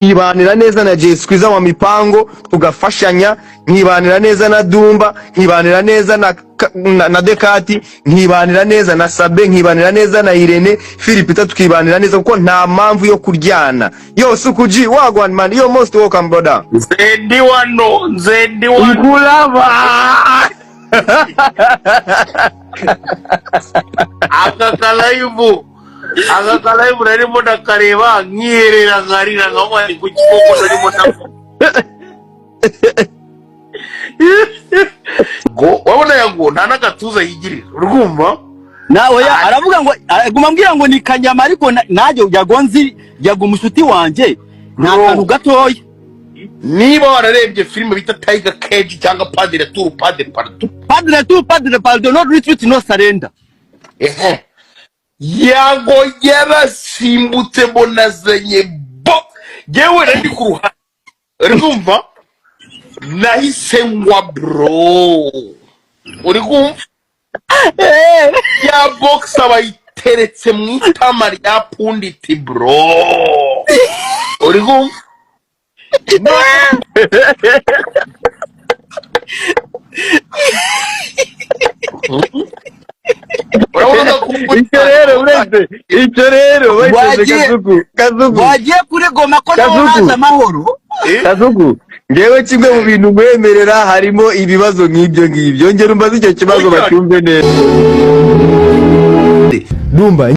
Nkibanira neza na Jay Squeezer wa mipango, tugafashanya, nkibanira neza na Dumba, nkibanira neza na Dekati, nkibanira neza na Sabe, nkibanira neza na Irene Philipita, tukibanira neza kuko nta mpamvu yo kuryana. Yo Sukuji, wagwan man, yo most welcome, brother. Nze ndi wano, nze ndi wano. Nkulaba. Aka kalive narimo ndakareba nkiherera, nkarira, nkavuga ni kuki koko narimo ndavuga ngo wabona yago nta n'agatuza yigirira, urumva? Na oya, aravuga ngo aguma ambwira ngo ni kanyama, ariko nanjye Yago nzi, Yago umushuti wanjye, nta Bro. kantu gatoya. Niba wararebye filime bita Tiger Cage cyangwa Padre Tour Padre Partout, Padre tu padre pardon, no retreat, no surrender. Ehe, Yago yarasimbutse, mbonazanye bo yewe nari ku ruhande, uri kumva? Nahise ngwa, bro, uri kumva? Ya box bayiteretse mu itama rya punditi, bro, uri kumva? Urabona ko Icyo rero, uretse icyo rero, uretse Kazuku, Kazuku. Wagiye kuri Goma ko naho Kazuku. haza amahoro. Eh? Kazuku, ngewe kimwe mu bintu nkwemerera harimo ibibazo nk'ibyo ngibyo. Ngera umbaze icyo kibazo Oya. bacyumve neza. Dumba.